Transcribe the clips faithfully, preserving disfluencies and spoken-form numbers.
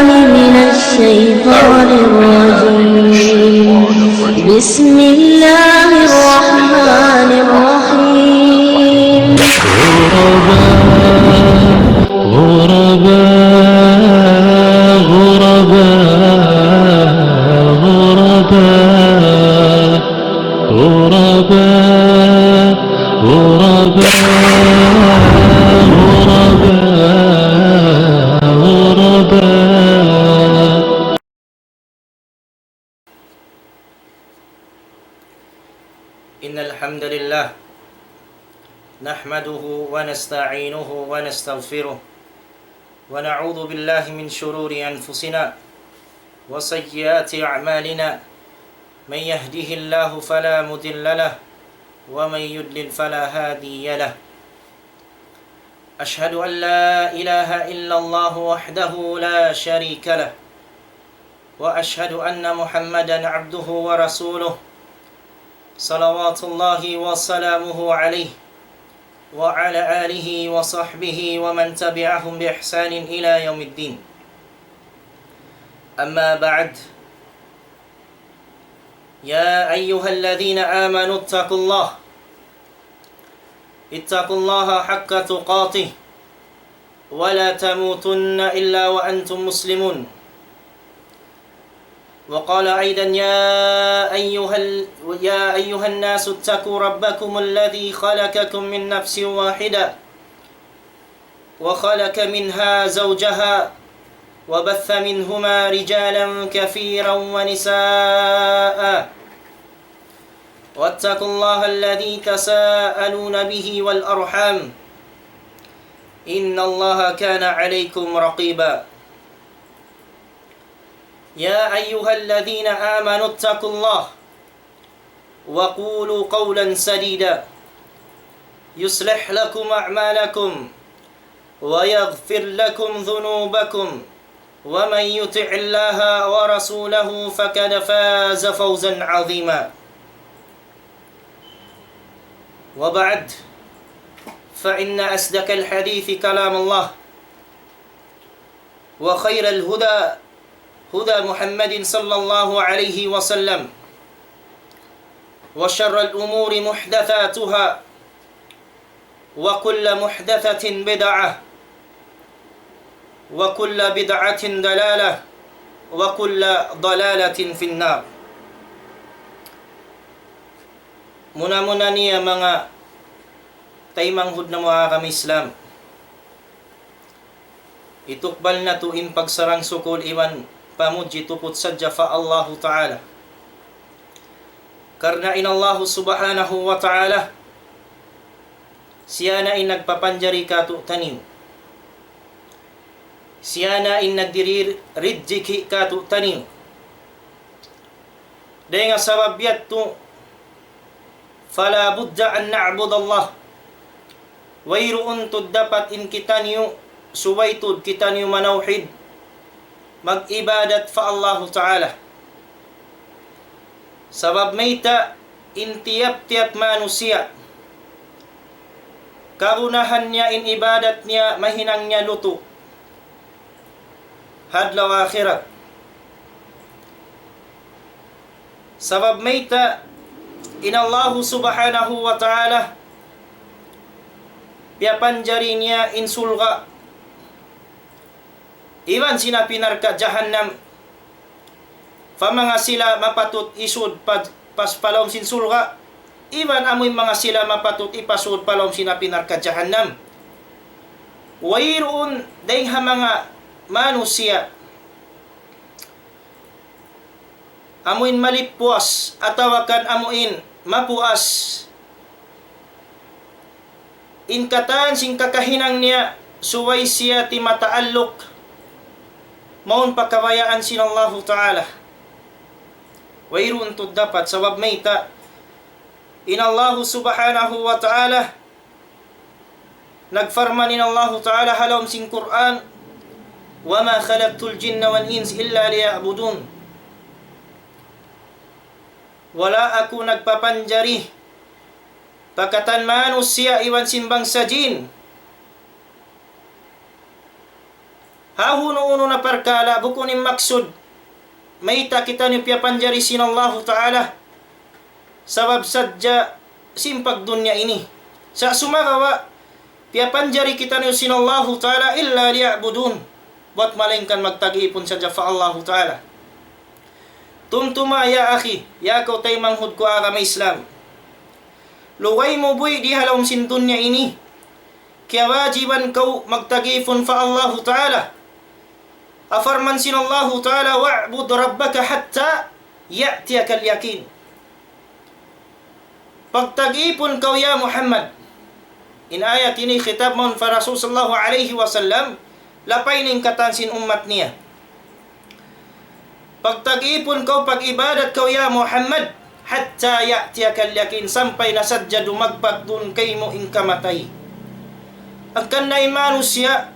من الشيطان الرجيم. بسم الله الرحمن الرحيم. غرباء، غرباء، غرباء، غرباء. غرباء، غرباء، غرباء، غرباء. إن الحمد لله نحمده ونستعينه ونستغفره، ونعوذ بالله من شرور أنفسنا وسيئات أعمالنا. من يهده الله فلا مضل له، ومن يضلل فلا هادي له. أشهد أن لا إله إلا الله وحده لا شريك له، وأشهد أن محمدا عبده ورسوله، صلوات الله وسلامه عليه وعلى آله وصحبه ومن تبعهم بإحسان إلى يوم الدين. أما بعد، يا أيها الذين آمنوا اتقوا الله، اتقوا الله حق تقاته ولا تموتن إلا وأنتم مسلمون. وقال أيضا: يا أيها ال-، يا أيها الناس اتقوا ربكم الذي خلقكم من نفس واحدة وخلق منها زوجها وبث منهما رجالا كثيرا ونساء، واتقوا الله الذي تساءلون به والأرحام، إن الله كان عليكم رقيبا. يا أيها الذين آمنوا اتقوا الله وقولوا قولا سديدا يصلح لكم أعمالكم ويغفر لكم ذنوبكم ومن يطع الله ورسوله فقد فاز فوزا عظيما. وبعد، فإن أصدق الحديث كلام الله، وخير الهدى هدى محمد صلى الله عليه وسلم، وشر الأمور محدثاتها، وكل محدثة بدعة، وكل بدعة ضلالة، وكل ضلالة في النار. Muna-muna niya manga taymanghud namu' ha agama Islam, itukbal natu' in pagsarang-sukul iban pamudji tuput sadja pa Allahu Ta'ala. Karna' in Allahu Subhanahu wa Ta'ala, siya na in nagpapanjari kātu'niyu. Siya na in nagdihil rijiki' kātu'niyu. Dayn ha sabab yadtu, فلا بد أن نعبد الله. Wayruun tuud dapat in kitaniyu, subay tuud kitaniyu manawhid, mag-ibadat pa Allahu Ta'ala. Sabab mayta', in tiyap-tiyap manusiya', kagunahan niya in ibadat niya, mahinang niya lutu' ha adlaw akhirat. Sabab mayta', in Allahu Subhanahu wa Ta'ala, piyapanjari niya in surga' iban sin api narka' jahannam pa manga sila mapatut isud pa, pa, pa lawm sin surga', iban amuin manga sila mapatut ipasud pa lawm sin api narka' jahannam. Wayruun dayn ha manga manusiya' amuin malippuas atawa kan amuin mapuas in katan sin kakahinang niya, subay siya ti mataalluk mawn pa kabayaan sin Allahu Ta'ala. Wayruun tuud dapat, sabab mayta', in Allahu Subhanahu wa Ta'ala, nagparman in Allahu Ta'ala ha lawm sin Qur'an, وما خلقت الجن والإنس إلا ليعبدون. Wala' aku nagpapanjari pa katan manusiya' iban sin bangsa jin, Ha unu-unu na parkala', bukun in maksud, mayta' kitaniyu piyapanjari sin Allahu Ta'ala, sabab sadja sin pagdunya ini. Sa' sumagawa', piyapanjari kitaniyu sin Allahu Ta'ala إلا ليعبدون. Buwat malaingkan magtag-ipun sadja pa Allahu Ta'ala. Tumtuma ya akhi, ya kaw taymanghud ku agama Islam. Lugay mu buhi' di ha lawm sin dunya ini. Kiyawajiban kaw magtag-ipun pa Allahu Ta'ala. Parman sin Allahu Ta'ala, واعبد ربك حتى يأتيك اليقين. Pagtag-ipun kaw ya Muhammad. In ayat ini khitab mawn pa Rasul sallallahu alayhi wasallam, lapay na in katan sin ummat niya. Pagtag-ipun kaw, pag-ibadat kaw ya Muhammad, حتى يأتيك اليقين, sampay na sadja dumagpak duun kaymu in kamatay. Hangkan na in manusiya',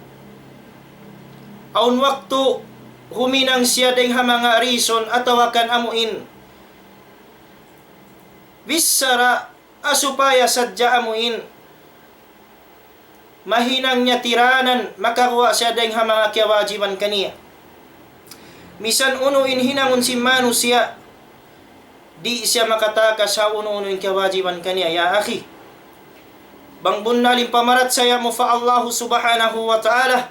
awn waktu huminang siya dayng ha manga reason atawa kan amu in bichara, supaya sadja amu in mahinang niya tiranan, makaguwa' siya dayng ha manga kiyawajiban kaniya. Misan unu in hinangun sin manusiya', di' siya makatakas ha unu-unu in kiyawajiban kaniya, ya akhi. Bang bunnal in pamarachaya mu pa Allahu Subhanahu wa Ta'ala,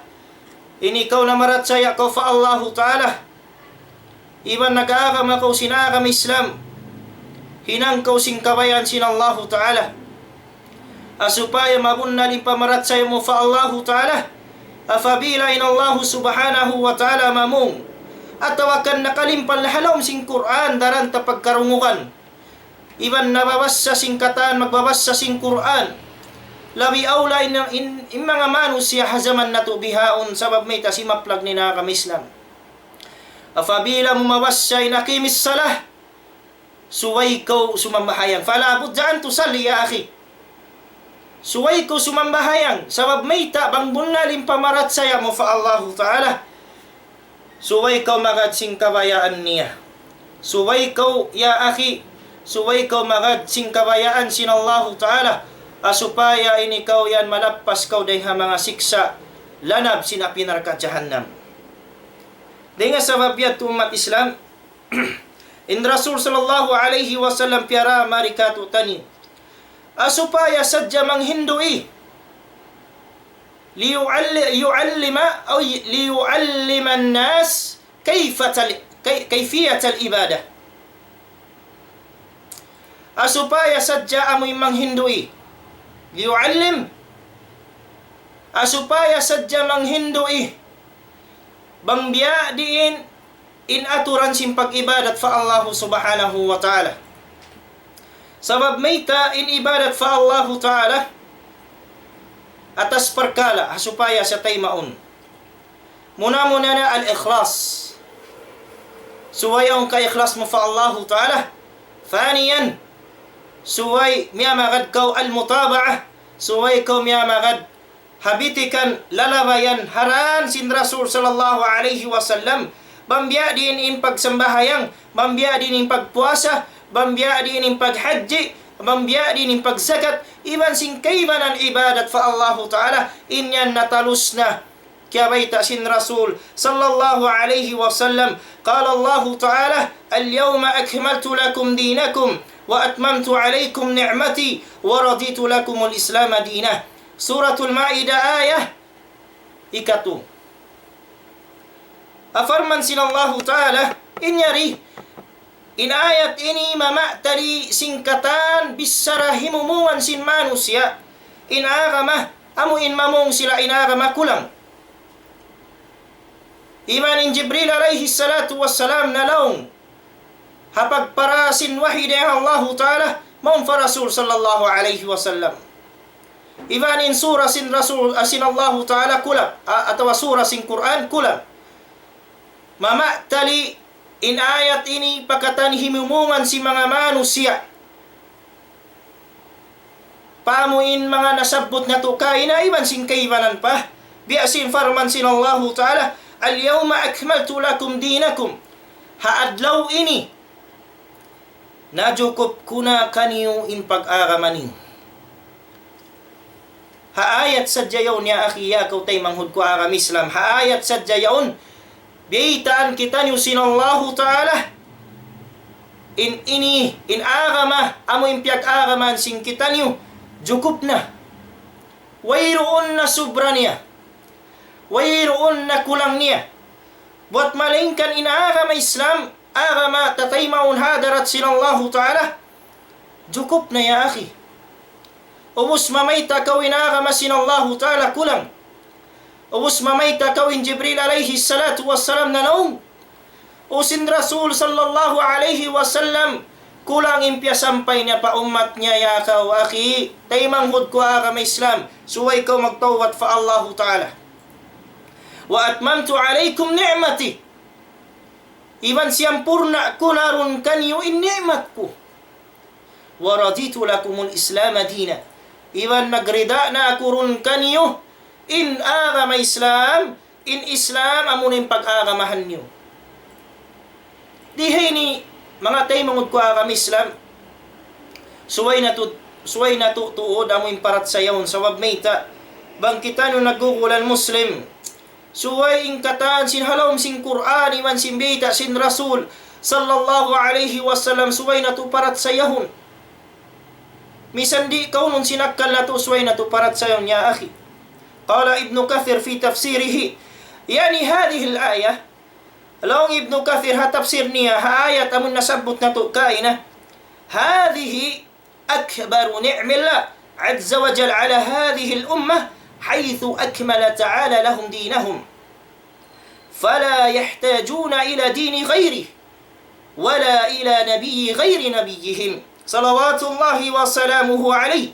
in ikaw namarachaya kaw pa Allahu Ta'ala, iban nag-agama kaw sin agama Islam, hinang kaw sin kabayaan sin Allahu Ta'ala. Supaya mabunnal in pamarachaya mu pa Allahu Ta'ala, apabila in Allahu Subhanahu wa Ta'ala mamung, atawa kan nakalimpal na ha lawm sin Qur'an daran ta pagkarungugan, iban nababassa sin katan, magbabassa sin Qur'an. Labi awla in, in, in manga manusiya' ha jaman natu' bihaun, sabab mayta', simaplag na in agama Islam. Apabila mu mabassa in أقم الصلاة, subay kaw sumambahayang. فلا بد أن تصلي يا أخي. Subay kaw sumambahayang. Sabab mayta', bang bunnal in pamarachaya mu pa Allahu Ta'ala, subay kaw magad sin kabayaan niya. Subay kaw, ya akhi, subay kaw magad sin kabayaan sin Allahu Ta'ala, supaya in ikaw yan malappas kaw dayng ha manga siksa' lanab sin api narka' jahannam. Dayng ha sabab yadtu, ummat Islam, in Rasul sallallahu alayhi wasallam piyara mari kātu'niyu, supaya sadja manghindu', ليعل-، يعلم أو ليعلم الناس كيف تل-، كي-، كيفية العبادة. Supaya sadja amu in manghindu'. ليعلم. Supaya sadja manghindu'. Bang biya' diin in aturan sin pag-ibadat pa Allahu Subhanahu wa Ta'ala. Sabab mayta', in ibadat pa Allahu Ta'ala atas parkala', supaya siya taymaun. Muna-muna na al-ikhlas. Subay awn kaikhlas mu pa Allahu Ta'ala. ثانيا, subay miyamagad kaw al-mutaba'ah. Subay kaw miyamagad ha bitikan lalabayan ha dān sin Rasul sallallahu alayhi wasallam. Bang biya' diin in pagsambahayang, bang biya' diin in pagpuasa, bang biya' diin in paghajji, bang biya' diin in pagzakat, iban sin kaibanan ibadat pa Allahu Ta'ala, in yan natalus na kiyabayta' sin Rasul sallallahu alayhi wasallam. قال الله تعالى: اليوم أكملت لكم دينكم وأتممت عليكم نعمتي ورضيت لكم الإسلام دينا. Suratul Ma'idah, ayat ikatu. Parman sin Allahu Ta'ala, in yari, in ayat ini mamatali sin katan bichara himumungan sin manusiya', in agama, amu in mamung sila in agama kulang. Iban in Jibril alayhi salatu wassalam nalaung ha pagpara sin wahi dayn ha Allahu Ta'ala mawn pa Rasul sallallahu alayhi wasallam. Iban in sura sin Rasul, ah, sin Allahu Ta'ala kulang, ah, atawa sura sin Qur'an kulang. Mamatali in ayat ini pa katan himumungan sin manga manusiya'. Pa amu in manga nasabbut natu' kaina iban sin kaibanan pa. Biya' sin parman sin Allahu Ta'ala, اليوم أكملت لكم دينكم. Ha adlaw ini, najukup ku na kaniyu in pag-agama niyu. Ha ayat sadja yaun, ya akhi, ya kaw taymanghud ku agama Islam. Ha ayat sadja yaun, biyaytaan kitaniyu sin Allahu Ta'ala. In ini, in agama, amu in piyag-agamaan sin kitaniyu, jukup na. Wayruun na subra niya. Wayruun na kulang niya. Buwat malaingkan in agama Islam, agama tataymaun ha hadarat sin Allahu Ta'ala, jukup na, ya akhi. Ubus mamayta' kaw in agama sin Allahu Ta'ala kulang. Ubus mamayta' kaw in Jibril alayhi salatu wassalam nanaug. Ubus in Rasul sallallahu alayhi wasallam kulang in piyasampay niya pa ummat niya, ya kaw akhi, taymanghud ku agama Islam, subay kaw magtawbat pa Allahu Ta'ala. وأتممت عليكم نعمتي. Iban siyampurna' ku na duun kaniyu in ni'mat ku. ورضيت لكم الإسلام دينا. Iban nagrida na aku duun kaniyu in agama Islam, in Islam amu na in pag-agamahan niyu. Di ha ini, manga taymanghud ku agama Islam, subay natu', subay natu' tuud amu in parachayahun, sabab mayta', bang kitaniyu naggugulan Muslim, subay in katan sin ha lawm sin Qur'an iban sin bayta' sin Rasul sallallahu alayhi wasallam, subay natu' parachayahun. Misan di' kaunun sin akkal natu', subay natu' parachayahun, ya akhi. قال ابن كثير في تفسيره، يعني هذه الآية، laung Ibnu Kathir ha tafsir niya ha ayat amun nasabbut natu' kaina, هذه أكبر نعم الله عز وجل على هذه الأمة، حيث أكمل تعالى لهم دينهم، فلا يحتاجون إلى دين غيره، ولا إلى نبي غير نبيهم، صلوات الله وسلامه عليه،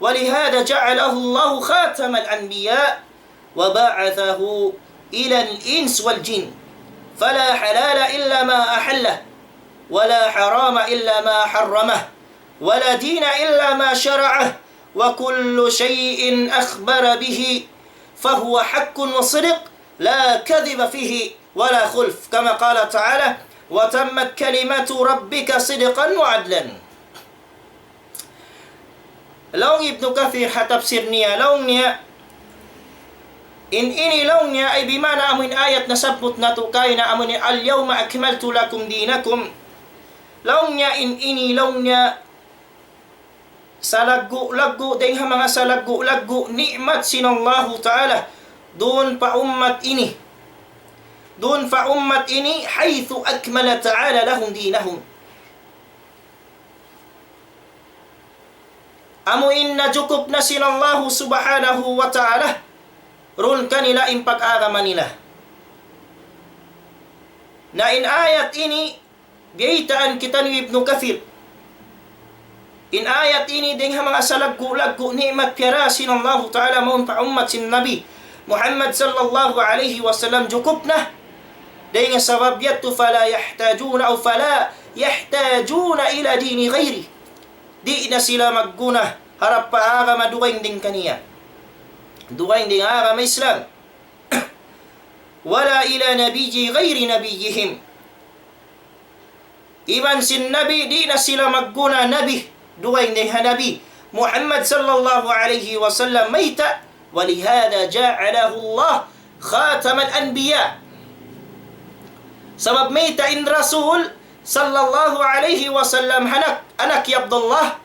ولهذا جعله الله خاتم الأنبياء، وبعثه إلى الإنس والجن، فلا حلال إلا ما أحله، ولا حرام إلا ما حرمه، ولا دين إلا ما شرعه، وكل شيء أخبر به فهو حق وصدق، لا كذب فيه ولا خلف، كما قال تعالى: وتمت كلمة ربك صدقا وعدلا. Laung Ibnu Kathir ha tafsir niya, laung niya, in ini laung niya ay bimana amun ayat nasabbut natu' kaina amun اليوم أكملت لكم دينكم. Laung niya in ini laung niya salaggu'-laggu' dayng ha manga salaggu'-laggu' ni'mat sin Allahu Ta'ala duun pa ummat ini. Duun pa ummat ini, حيث أكمل تعالى لهم دينهم. Amu in najukup na sin Allahu Subhanahu wa Ta'ala duun kanila in pag-agama nila. Na in ayat ini, biyaytaan kitaniyu Ibnu Kathir. In ayat ini dayng ha manga salaggu'-laggu' ni'mat piyara sin Allahu Ta'ala mawn pa ummat sin Nabi Muhammad sallallahu alayhi wasallam jukup na. Dayng ha sabab yadtu فلا يحتاجون أو فلا يحتاجون إلى دين غيره. Di' na sila magguna harap pa agama dugaing dayng kaniya. Dugaing dayng agama Islam. ولا إلى نبي غير نبيهم. Iban sin Nabi, di' na sila magguna Nabi dugaing dayng ha Nabi Muhammad sallallahu alayhi wasallam, mayta', ولهذا جعله الله خاتم الأنبياء. Sabab mayta' in Rasul sallallahu alayhi wasallam anak, anak hi Abdullah,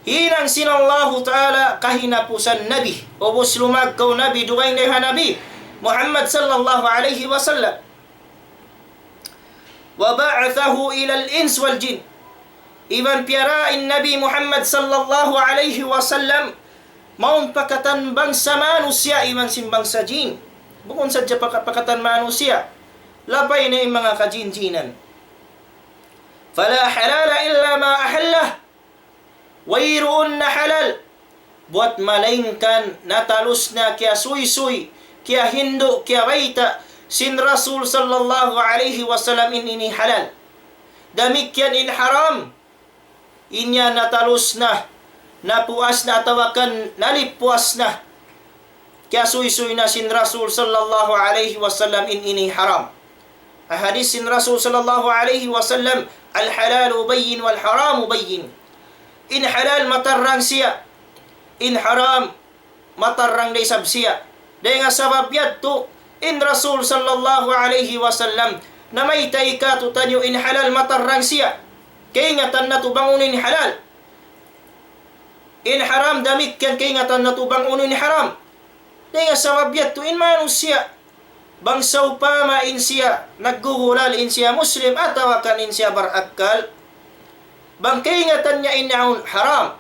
hinang sin Allahu Ta'ala kahinapusan Nabi. Ubus lumagkaw Nabi, dugaing dayng ha Nabi Muhammad sallallahu alayhi wasallam. وبعثه إلى الإنس والجن. Iban piyara in Nabi Muhammad sallallahu alayhi wasallam mawn pa katan bangsa manusiya' iban sin bangsa jin. Bukun sadja pa, pa katan manusiya'. Lapay na in manga kajin-jinan. فلا حلال إلا ما أحله. Wayruun na halal buwat malaingkan natalus na kiyasuysuy, kiyahindu', kiyabayta' sin Rasul sallallahu alayhi wasallam in ini halal. Damikkiyan in haram, in yan natalus na, napuas na atawa kan nalippuas na, kiyasuysuy na sin Rasul sallallahu alayhi wasallam in ini haram. Ha hadith sin Rasul sallallahu alayhi wasallam, الحلال بين والحرام بين. In halal matarrang siya. in haram matarrang da isab siya. Dayn ha sabab yadtu, in Rasul sallallahu alayhi wasallam namayta' kātu'niyu in halal matarrang siya. Kaingatan natu' bang unu in halal. In haram damikkiyan kaingatan natu' bang unu in haram. Dayn ha sabab yadtu in manusiya', bang sawpama in siya naggugulal in siya Muslim atawa kan in siya barakkal, bang kaingatan niya in awn haram,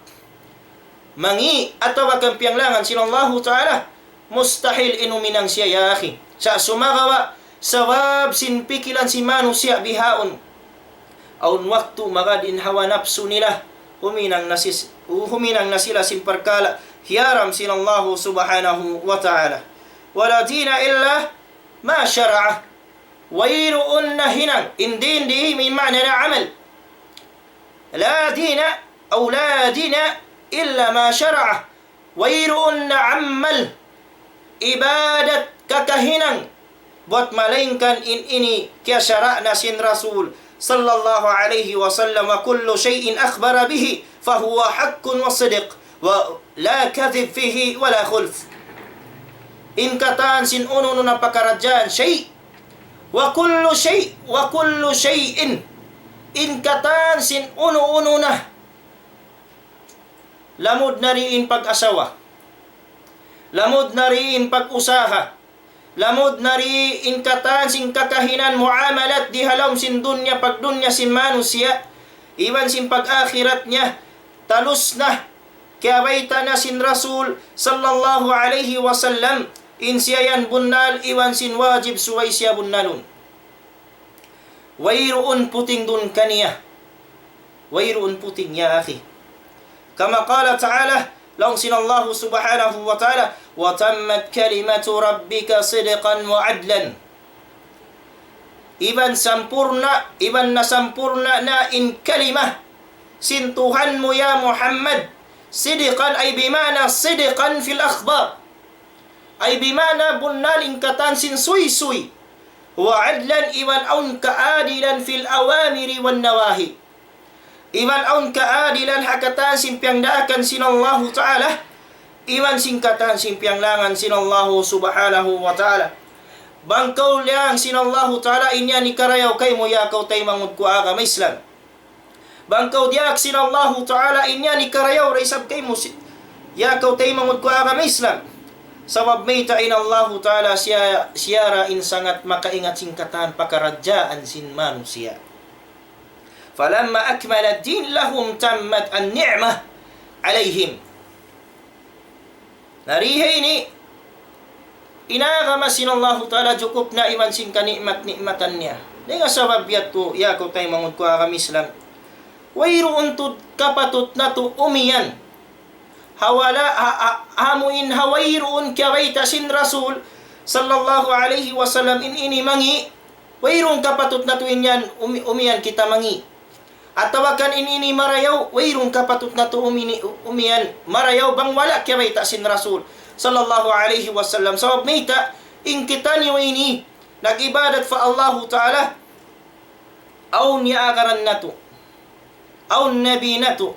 mangi' atawa kan piyanglangan sin Allahu Ta'ala, mustahil in huminang siya, ya akhi. Sa' sumagawa', sabab sin pikilan sin manusiya' bihaun. Awn waktu magad in hawa napsu nila, huminang na sis-, huminang na sila sin parkala' hiyaram sin Allahu Subhanahu wa Ta'ala. ولا دين إلا ما شرع. Wayruun na hinang, in din di min ma'na na amal. لا دين أو لا دين إلا ما شرع. Wayruun na amal, ibadat, kakahinang, buat malaingkan in ini kiyasara' na sin Rasul sallallahu alayhi wasallam, وكل شيء أخبر به فهو حق وصدق ولا كذب فيه ولا خلف. In katan sin unu-unu na pakaradjaan, شيء, وكل شيء، وكل شيء. In katan sin unu-unu na. Lamud na ri in pag-asawa. Lamud na ri in pag-usaha. Lamud na ri in katan sin kakahinang muamalat di ha lawm sin dunya, pagdunya sin manusiya', iban sin pag-akhirat niya, talus na, kiyabayta' na sin Rasul sallallahu alayhi wasallam, in siya yan bunnal, iban sin wajib subay siya bunnalun. Wayruun puting duun kaniya. Wayruun puting, ya akhi. كما قال تعالى, laung sin Allahu Subhanahu wa Ta'ala, وتمت كلمة ربك صدقا وعدلا. Iban sampurna', iban nasampurna' na in kalima sin Tuhan mu, ya Muhammad, صدقا أي بمعنى صدقا في الأخبار. Ay bima'na bunnal in katan sin suysuy. وعدلا, iban awn kaadilan في الأوامر والنواهي. Iban awn kaadilan ha katan sin piyangdaakan sin Allahu Ta'ala, iban sin katan sin piyanglangan sin Allahu Subhanahu wa Ta'ala. Bang kaw liyang sin Allahu Ta'ala in yan hikarayaw kaymu, ya kaw taymanghud ku agama Islam. Bang kaw diyaak sin Allahu Ta'ala in yan hikarayaw da isab kaymu si-, ya kaw taymanghud ku agama Islam. Sabab mayta', in Allahu Ta'ala siya, siya ra in sangat makaingat sin katan pakaradjaan sin manusiya'. فلما أكمل الدين لهم تمت النعمة عليهم. Na di ha ini, in agama sin Allahu Ta'ala jukup na iban sin kani'mat-ni'matan niya. Dayn ha sabab yadtu, ya kaw taymanghud ku agama Islam, wayruun tuud kapatut natu' umiyan. Ha wala', ha, ha, amu in ha wayruun kiyabayta' sin Rasul sallallahu alayhi wasallam in ini mangi', wayruun kapatut natu' in yan umi-, umiyan kita mangi'. Atawa kan in ini marayaw, wayruun kapatut natu' umini-, umiyan marayaw bang wala' kiyabayta' sin Rasul sallallahu alayhi wasallam. Sabab mayta', in kitaniyu ini nag-ibadat pa Allahu Ta'ala, awn niyaagaran natu', awn nabi natu',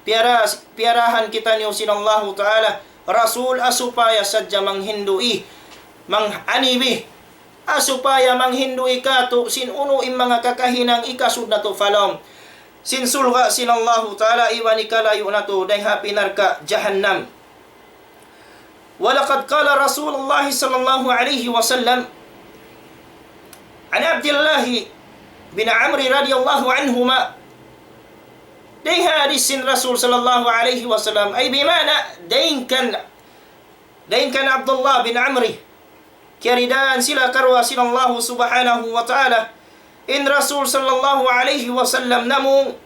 piyara-, piyarahan kitaniyu sin Allahu Ta'ala, Rasul, ha supaya sadja manghindu' i, manghanib, ha supaya manghindu' i kātu' sin unu in manga kakahinang hikasud natu' pa lawm sin surga' sin Allahu Ta'ala iban hikalayu' natu' dayn ha api narka' jahannam. ولقد قال رسول الله صلى الله عليه وسلم عن عبد الله بن عمرو رضي الله عنهما. Dayn ha hadis sin Rasul sallallahu alayhi wasallam, ay bima'na dayn kan, dayn kan Abdullah bin Amri, kiyaridaan sila karuwa sin Allahu Subhanahu wa Ta'ala. In Rasul sallallahu alayhi wasallam namung,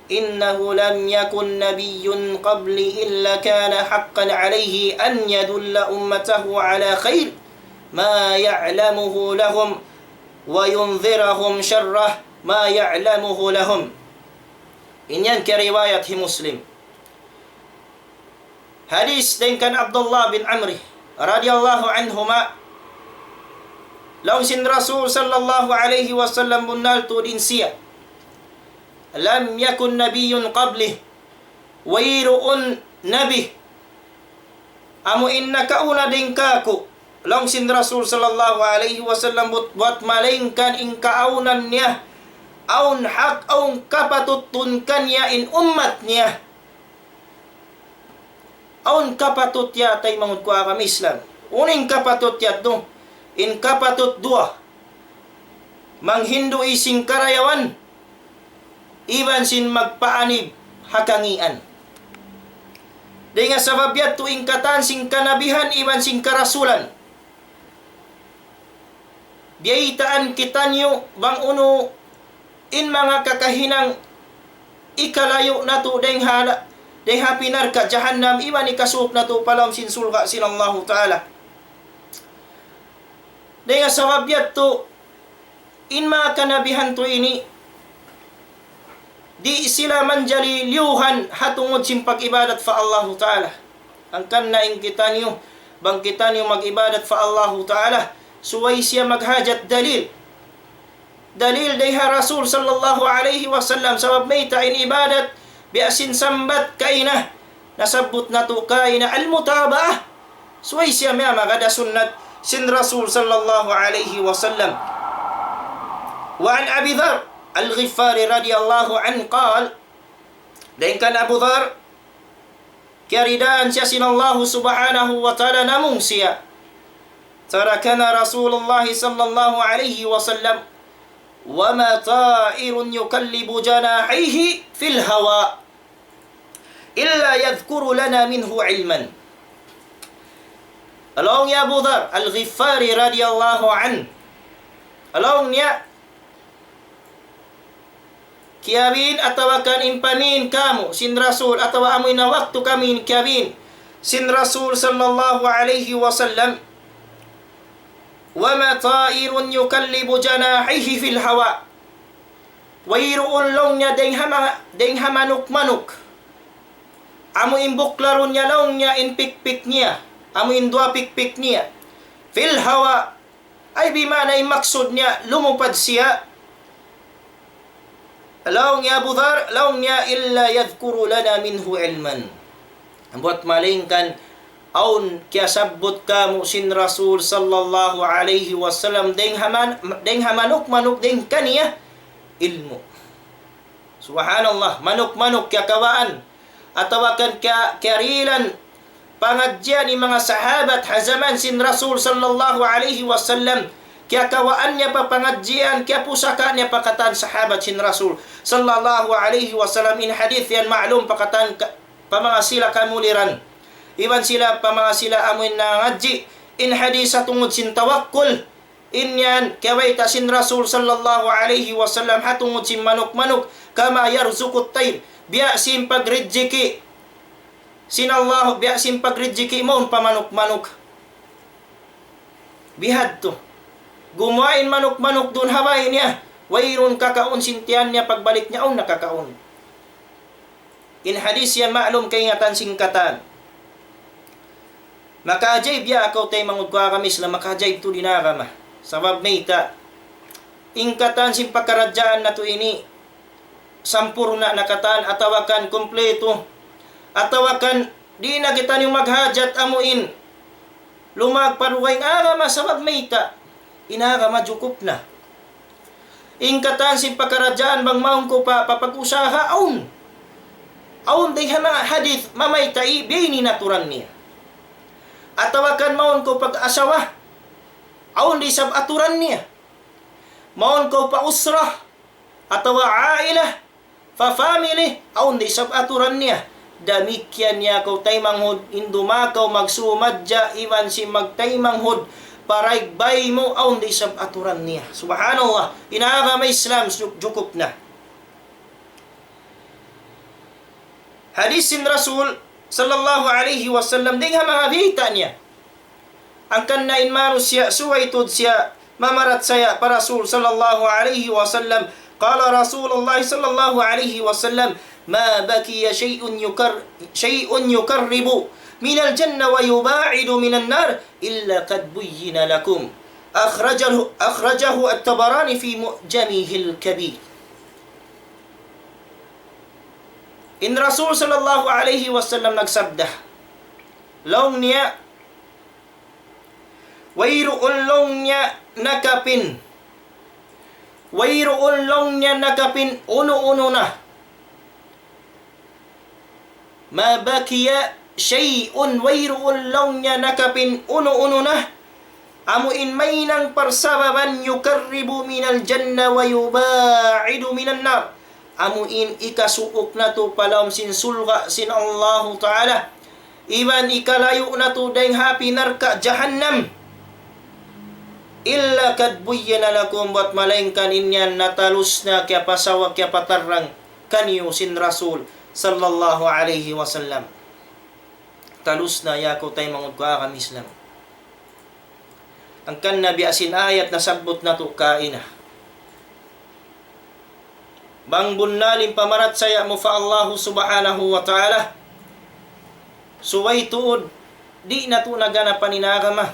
إنه لم يكن نبي قبلي إلا كان حقا عليه أن يدل أمته على خير ما يعلمه لهم وينذرهم شر ما يعلمه لهم. In yan kiyariwayat hi Muslim. Hadis dayn kan Abdullah bin Amri radiyallahu anhuma, laung sin Rasul sallallahu alayhi wasallam bunnal tuud in siya. لم يكن نبي قبلي. Wayruun nabi Amu in nakauna dayn kāku', laung sin Rasul sallallahu alayhi wasallam, buwat, buwat malaingkan in kaawnan niya, awn hak, awn kapatutun kaniya in ummat niya. Awn kapatut ya taymanghud ku agama Islam. Unu in kapatut yadtu? In kapatut duwa. Manghindu' sin karayawan, iban sin magpaanib ha kangīan. Dayn ha sabab yadtu in katan sin kanabihan iban sin karasulan. Biyaytaan kitaniyu bang unu in manga kakahinang hikalayu' natu' dayn ha, dayn ha api narka' jahannam, iban hikasuuk natu' pa lawm sin surga' sin Allahu Ta'ala. Dayn ha sabab yadtu, in manga kanabihan tu ini, di' sila manjari liyuhan ha tungud sin pag-ibadat pa Allahu Ta'ala. Hangkan na in kitaniyu, bang kitaniyu mag-ibadat pa Allahu Ta'ala, subay siya maghajat dalil. Dalil dayn ha Rasul sallallahu alayhi wasallam, sabab mayta' in ibadat, biya' sin sambat kaina, nasabbut natu' kaina al-mutaba'ah. Subay siya miyamagad ha sunnat sin Rasul sallallahu alayhi wasallam. وعن أبي ذر الغفاري رضي الله عنه قال, dayn kan Abu Dhar, kiyaridaan siya sin Allahu Subhanahu wa Ta'ala, namung siya, تركنا رسول الله صلى الله عليه وسلم وما طائر يكلب جناحيه في الهواء إلا يذكر لنا منه علما. Laung hi Abu Dhar Al-Ghifari radiyallahu anhu. Laung niya, kiyabin atawa kan in pamin kamu' sin Rasul, atawa amu in waktu kami in kiyabin sin Rasul sallallahu alayhi wasallam, وما طائر يكلب جناحيه في الهواء. Wayruun laung niya dayn ha ma-, dayn ha manuk-manuk. Amu in buklarun niya laung niya in pikpik niya. Amu in duwa pikpik niya. في الهواء. Ay bima'na in maksud niya lumupad siya. Laung hi Abu Dhar, laung niya إلا يذكر لنا منه علما. Buwat malaingkan awn kiyasabbut kamu' sin Rasul sallallahu alayhi wasallam dayn ha man-, dayn ha manuk-manuk dayn kaniya ilmu'. Subhanallah, manuk-manuk kiyakawaan. Atawa kan kiya-, kiyarihilan pangadjian in manga sahabat ha jaman sin Rasul sallallahu alayhi wasallam. Kiyakawaan niya pa pangadjian, kiyapusaka niya pa katan sahabat sin Rasul sallallahu alayhi wasallam. In hadith yan ma'lum pa katan ka-, pa manga sila kamuliran. Iban sila pa manga sila amuin nangadji'. In hadith ha tungud sin tawakkul. In yan, kiyabayta' sin Rasul sallallahu alayhi wasallam ha tungud sin manuk-manuk. كما يرزق الطير. Biya' sin pagrijiki' sin Allah, biya' sin pagrijiki' mawn pa manuk-manuk. Bihadtu. Gumuwa' in manuk-manuk duun ha bay niya. Wayruun kakaun sin tiyan niya, pagbalik niya awn na kakaun. In hadith yan ma'lum kaingatan sin katan. Makaajaib ya kaw taymanghud ku agama Islam, makaajaib tuud in agama. Sabab mayta', in katan sin pakaradjaan natu' ini, sampurna' na katan, atawa kan kumpletu, atawa kan di' na kitaniyu maghajat amuin lumawag pa dugaing agama, sabab mayta', in agama jukup na. In katan sin pakaradjaan bang mawn kaw pa, pa pag-usaha, awn. Awn dayn ha manga hadith mamayta' biya' ini in aturan niya. Atawa kan mawn kaw pag-asawa, awn da isab aturan niya. Mawn kaw pa usra, atawa aila, pa family, awn da isab aturan niya. Damikkiyan ya kaw taymanghud, in dumakaw magsumadja iban sin magtaymanghud pa daig bay mu, awn da isab aturan niya. Subhanallah, in agama Islam ju-, jukup na. Hadith sin Rasul sallallahu alayhi wasallam, dayn ha manga bayta' niya. Hangkan na in manusiya' subay tuud siya mamarachaya pa Rasul sallallahu alayhi wasallam. قال رسول الله صلى الله عليه وسلم: ما بقي شيء يقر-، شيء يقرب من الجنة ويباعد من النار إلا قد بين لكم. أخرجه، أخرجه الطبراني في معجمه الكبير. In Rasul sallallahu alayhi wasallam nagsabda, Laung niya, wayruun laung niya nakapin. Wayruun laung niya nakapin unu-unu na. ما بقي شيء, wayruun laung niya nakapin unu-unu na. Amu in mahinang parsababan يقرب من الجنة ويباعد من النار. Amu in hikasuuk natu' pa lawm sin surga' sin Allahu Ta'ala. Iban hikalayu' natu' dayn ha api narka' jahannam. إلا قد بين لكم, bat malaingkan in yan natalus na kiyapasawa kiyapatarrang kaniyu sin Rasul sallallahu alayhi wasallam. Talus na ya kaw taymanghud ku agama Islam. Hangkan na biya' sin ayat nasabbut natu' kaina. Bang bunnal in pamarachaya mu pa Allahu Subhanahu wa Ta'ala, subay tuud, di' natu' na ganapan in agama.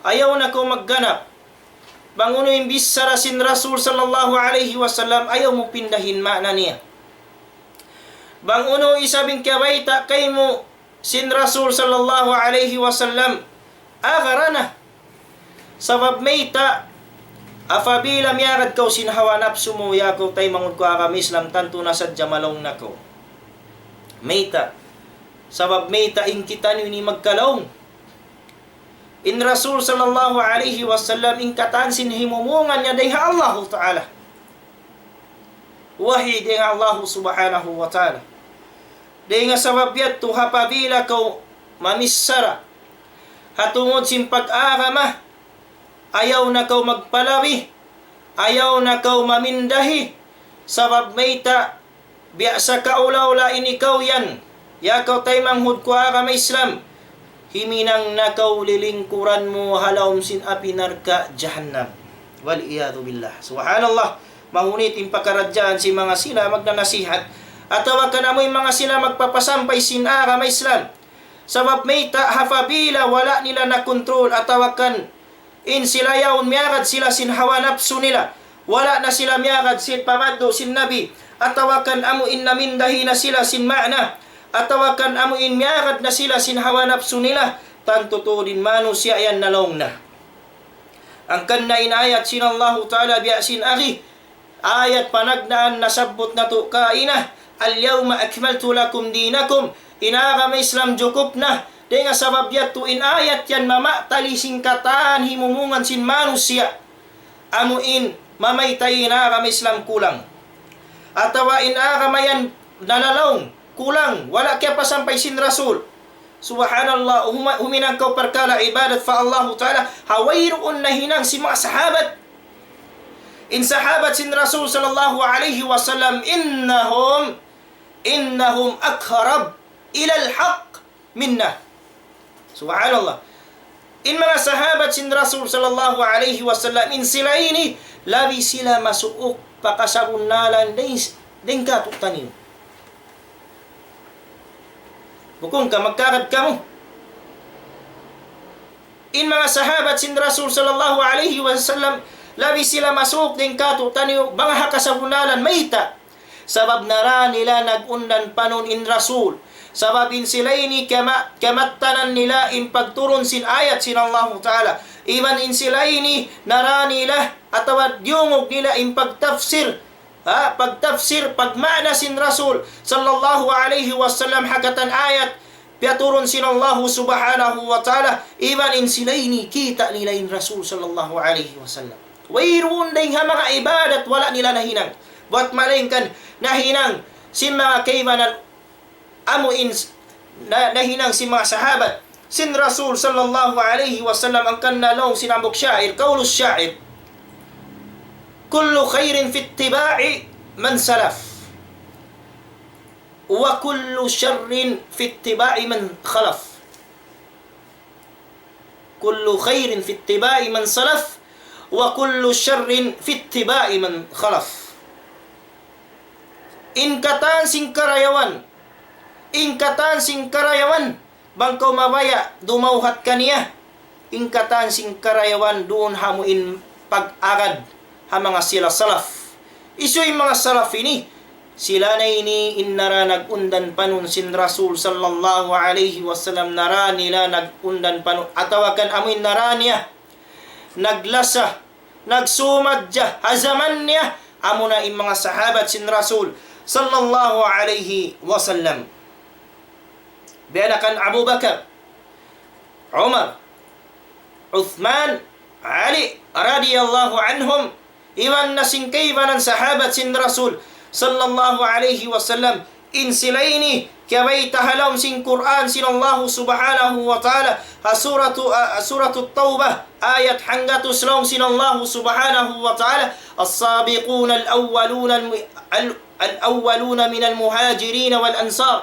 Ayaw na kaw magganap. Bang unu in bichara sin Rasul sallallahu alayhi wasallam, ayaw mu pindahin maana niya. Bang unu isab in kiyabayta' kaymu sin Rasul sallallahu alayhi wasallam, agara na. Sabab mayta', apabila miyagad kaw sin hawa napsu mu, ya kaw taymanghud ku agama Islam, tantu na sadja malaung na kaw. Mayta'? Sabab mayta', in kitaniyu ini magkalaung. In Rasul sallallahu alayhi wasallam, in katan sin himumungan niya dayn ha Allahu Ta'ala. Wahi dayn ha Allahu Subhanahu wa Ta'ala. Dayn ha sabab yadtu, apabila kaw mamichara ha tungud sin pag-agama, ayaw na kaw magpalabi, ayaw na kaw mamindahi, sabab mayta', biya' sa kaula-ula ini kaw yan, ya kaw taymanghud ku agama Islam, himinang na kaw lilingkuran mu ha lawm sin api narka' jahannam. والعياذ بالله. Subhanallah. Mahunit in pakaradjaan sin manga sila magnanasihat, atawa kan amu in manga sila magpapasampay sin agama Islam. Sabab mayta', apabila wala' nila na-control, atawa kan in sila yaun miyagad sila sin hawa napsu nila, wala' na sila miyagad sin pamandu' sin Nabi, atawa kan amu in namindahi na sila sin maana, atawa kan amu in miyagad na sila sin hawa napsu nila, tantu tuud in manusiya' yan nalaung na. Hangkan na in ayat sin Allahu Ta'ala biya' sin agi, ayat panagnaan nasabbut natu' kaina, اليوم أكملت لكم دينكم, in agama Islam jukup na. Dayn ha sabab yadtu in ayat yan mamatali sin katan himumungan sin manusiya'. Amu in mamayta' in agama Islam kulang. Atawa in agama yan nalalaung, kulang, wala' kiyapasampay sin Rasul. Subhanallah, huma-, huminang kaw parkala' ibadat pa Allahu Ta'ala, ha wayruun nahinang sin manga sahabat. In sahabat sin Rasul sallallahu alayhi wasallam, إنهم، إنهم أقرب إلى الحق منا. Subhanallah. In manga sahabat sin Rasul sallallahu alayhi wasallam, in sila ini, labi sila masuuk pa kasabunnalan dayn, dayn kātu'niyu. Bukun ka magkagad kamu. In manga sahabat sin Rasul sallallahu alayhi wasallam, labi sila masuuk dayn kātu'niyu, bang ha kasabunnalan mayta'. Sabab nara nila nag-undan panun in Rasul. Sabab in sila ini kama-, kamattanan nila in pagturun sin ayat sin Allahu Ta'ala. Iban in sila ini nara nila atawa diyungug nila in pagtafsir, ha, pagtafsir, pagmaana sin Rasul sallallahu alayhi wasallam ha katan ayat piyaturun sin Allahu Subhanahu wa Ta'ala, iban in sila ini kita' nila in Rasul sallallahu alayhi wasallam. Wayruun dayn ha manga ibadat wala' nila nahinang. Buwat malaingkan nahinang sin manga kaibanan amu in s-, na, nahinang sin manga sahabat sin Rasul sallallahu alayhi wasallam, hangkan na laung sin hambuuk sha'ir, قول الشاعر: كل خير في اتباع من سلف، وكل شر في اتباع من خلف. كل خير في اتباع من سلف، وكل شر في اتباع من خلف. In katan sin karayawan, in katan sin karayawan, bang kaw mabaya' dumawhat kaniya, in katan sin karayawan duun ha amu in pag-agad ha manga sila salaf. Hisiyu in manga salaf ini? Sila na ini in nara nag-undan panun sin Rasul sallallahu alayhi wasallam, nara nila nag-undan panun. Atawa kan amu in nara niya naglasa, nagsumadja ha jaman niya, amuna in manga sahabat sin Rasul sallallahu alayhi wasallam. Biya' na kan Abu Bakar, Umar, Uthman, Ali radiyallahu anhum, iban na sin kaibanan sahabat sin Rasul sallallahu alayhi wasallam, in sila ini kiyabayta' ha lawm sin Qur'an sin Allahu subhanahu wa ta'ala, ha suratu, ah, suratu Tawbah, ayat hanggatus laung sin Allahu subhanahu wa ta'ala, السابقون الأولون الم-، ال-، الأولون من المهاجرين والأنصار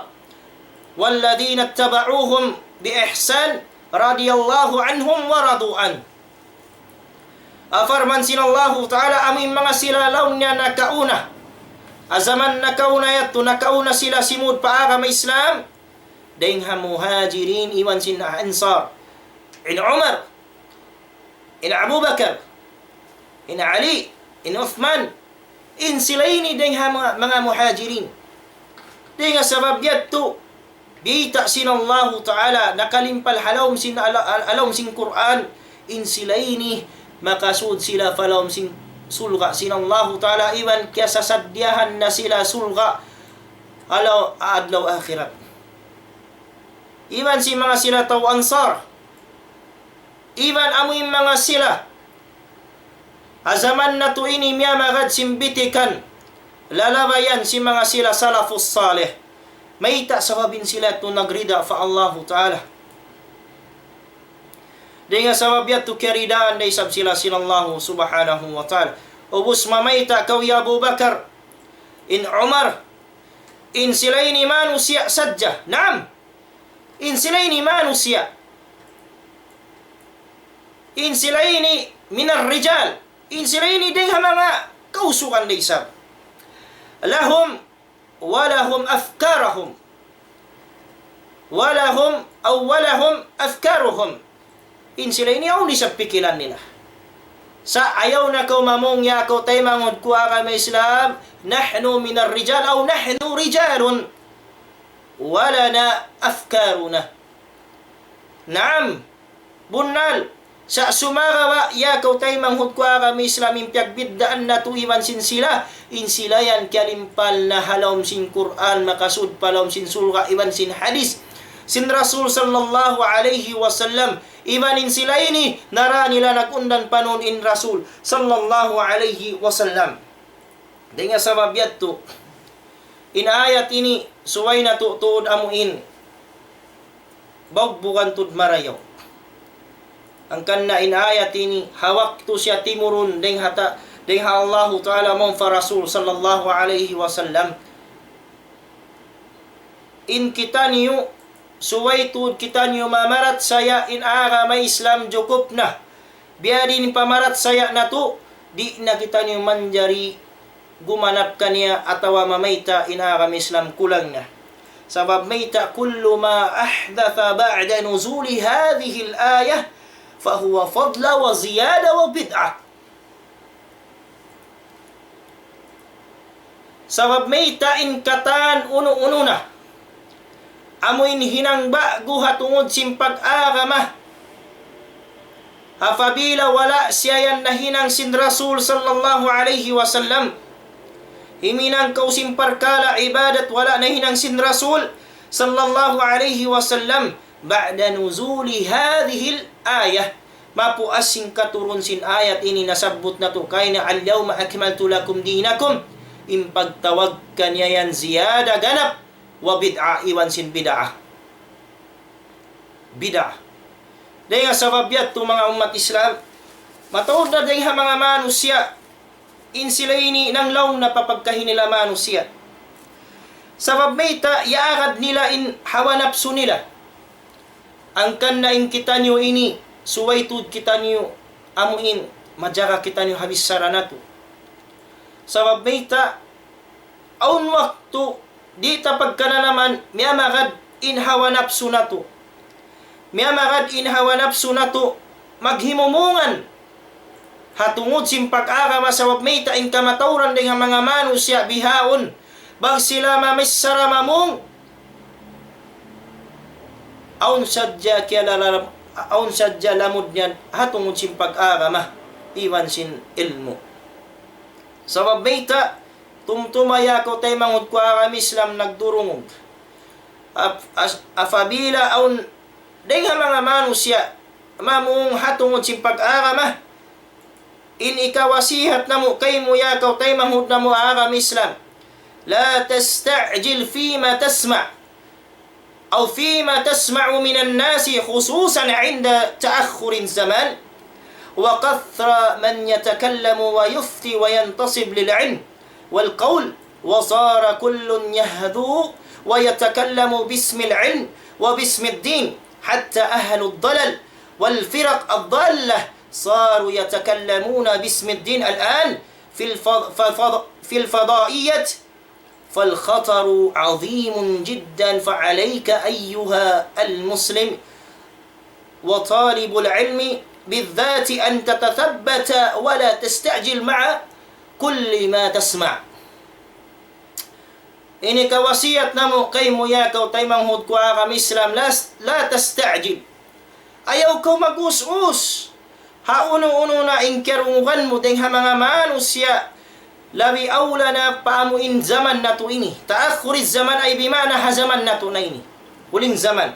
والذين اتبعوهم بإحسان رضي الله عنهم ورضوا عنه. Parman sin Allahu Ta'ala, amu in manga sila laung niya nakauna. Ha jaman nakauna yadtu, nakauna sila simud pa agama Islam. Dayng ha Muhajirin iban sin Ansar. In Umar, in Abu Bakar, in Ali, in Uthman, in sila ini dayng ha manga, manga Muhajirin. Dayng ha sabab yadtu, biyayta' sin Allahu Ta'ala, nakalimpal ha lawm sin, ha la-, ha lawm sin Qur'an, in sila ini, makasud sila pa lawm sin surga' sin Allahu Ta'ala, iban kiyasasaddiyahan na sila surga', ha law-, adlaw akhirat. Iban sin manga sila tau Ansar, iban amu in manga sila ha jaman natu' ini miyamagad sin bitikan, lalabayan sin manga sila salafus salih. Mayta'? Sabab in sila yadtu nagrida pa Allahu Ta'ala. Dayng ha sabab yadtu kiyaridaan da isab sila sin Allahu subhanahu wa ta'ala. Ubus mamayta' kaw ya Abu Bakar, in Umar, in sila ini manusiya' sadja. Naam. In sila ini manusiya'. In sila ini من الرجال. In sila ini dayng ha manga kausugan da isab. لهم ولهم أفكارهم. ولهم أو ولهم أفكارهم. In sila ini awn isab pikilan nila. Sa' ayaw na kaw mamung ya kaw taymanghud ku agama Islam, نحن من الرجال أو نحن رجال ولنا أفكارنا. Naam, bunnal. Sa' sumagawa' ya kaw taymanghud ku agama Islam, in piyagbiddaan natu' iban sin sila, in sila yan kiyalimpal na ha lawm sin Qur'an, makasud pa lawm sin surga' iban sin hadith sin Rasul sallallahu alayhi wasallam, iban in sila ini nara nila nag-undan panun in Rasul sallallahu alayhi wasallam. Dayng ha sabab yadtu, in ayat ini subay natu' tuud amuin bugbugan tuud marayaw. Hangkan na in ayat ini, ha waktu siya timurun dayng ha ta-, dayng ha Allahu Ta'ala mawn pa Rasul sallallahu alayhi wasallam. In kitaniyu, subay tuud kitaniyu mamarachaya in agama Islam jukup na. Biya' diin in pamarachaya natu', di' na kitaniyu manjari gumanap kaniya atawa mamayta' in agama Islam kulang na. Sabab mayta', كل ما أحدث بعد نزول هذه الآية فهو فضلة وزيادة وبدعة. Sabab mayta', in katan unu-unu na amuin hinang ba'gu ha tungud sin pag-agama, apabila wala' siya yan nahinang sin Rasul sallallahu alayhi wasallam. Himinang kaw sin parkala' ibadat wala' nahinang sin Rasul sallallahu alayhi wasallam. بعد نزول هذه الآية. Mapuas sin katurun sin ayat ini nasabbut natu' kaina, اليوم أكملت لكم دينكم. In pagtawag kaniya yan ziyada ganap, wa bid'a, iban sin bid'a. Bid'a. Dayng ha sabab yadtu manga ummat Islam, mataud na dayng ha manga manusiya', in sila ini nanglaung na pa pagkahi nila manusiya'. Sabab mayta', iyaagad nila in hawa napsu nila. Hangkan na in kitaniyu ini, subay tuud kitaniyu amuin majaga kitaniyu ha bichara natu'. Sabab mayta', awn waktu di' ta pagkananaman, miyamagad in hawa napsu natu'. Miyamagad in hawa napsu natu', maghimumungan ha tungud sin pag-agama. Sabab mayta', in kamatauran dayng ha manga manusiya' bihaun, Bang sila mamichara mamung, awn sadja kiyalala-, awn sadja lamud niya ha tungud sin pag-agama, iban sin ilmu'. Sabab mayta', tumtuma ya kaw taymanghud ku agama Islam nagdurungug. Ap-, as-, apabila awn dayng ha manga manusiya' mamung ha tungud sin pag-agama, in hikawasihat namu' kaymu ya kaw taymanghud namu' agama Islam, لا تستعجل فيما تسمع، أو فيما تسمع من الناس، خصوصا عند تأخر الزمان، وكثر من يتكلم ويفتي وينتصب للعلم والقول، وصار كل يهدو ويتكلم باسم العلم وباسم الدين، حتى أهل الضلال والفرق الضالة صاروا يتكلمون باسم الدين الآن في الفض-، فض-، في الفضائيات. فالخطر عظيم جدا، فعليك أيها المسلم وطالب العلم بالذات أن تتثبت ولا تستعجل مع كل ما تسمع. Ini kawasiyat namu' kaymu ya kaw taymanghud ku agama Islam, la, لا تستعجل. Ayaw kaw mag-us-us ha unu-unu na in karungugan mu dayng ha manga manusiya', labi awla na pa amu in jaman natu' ini. تأخر الزمان ay bima'na ha jaman natu' na ini. Huling jaman.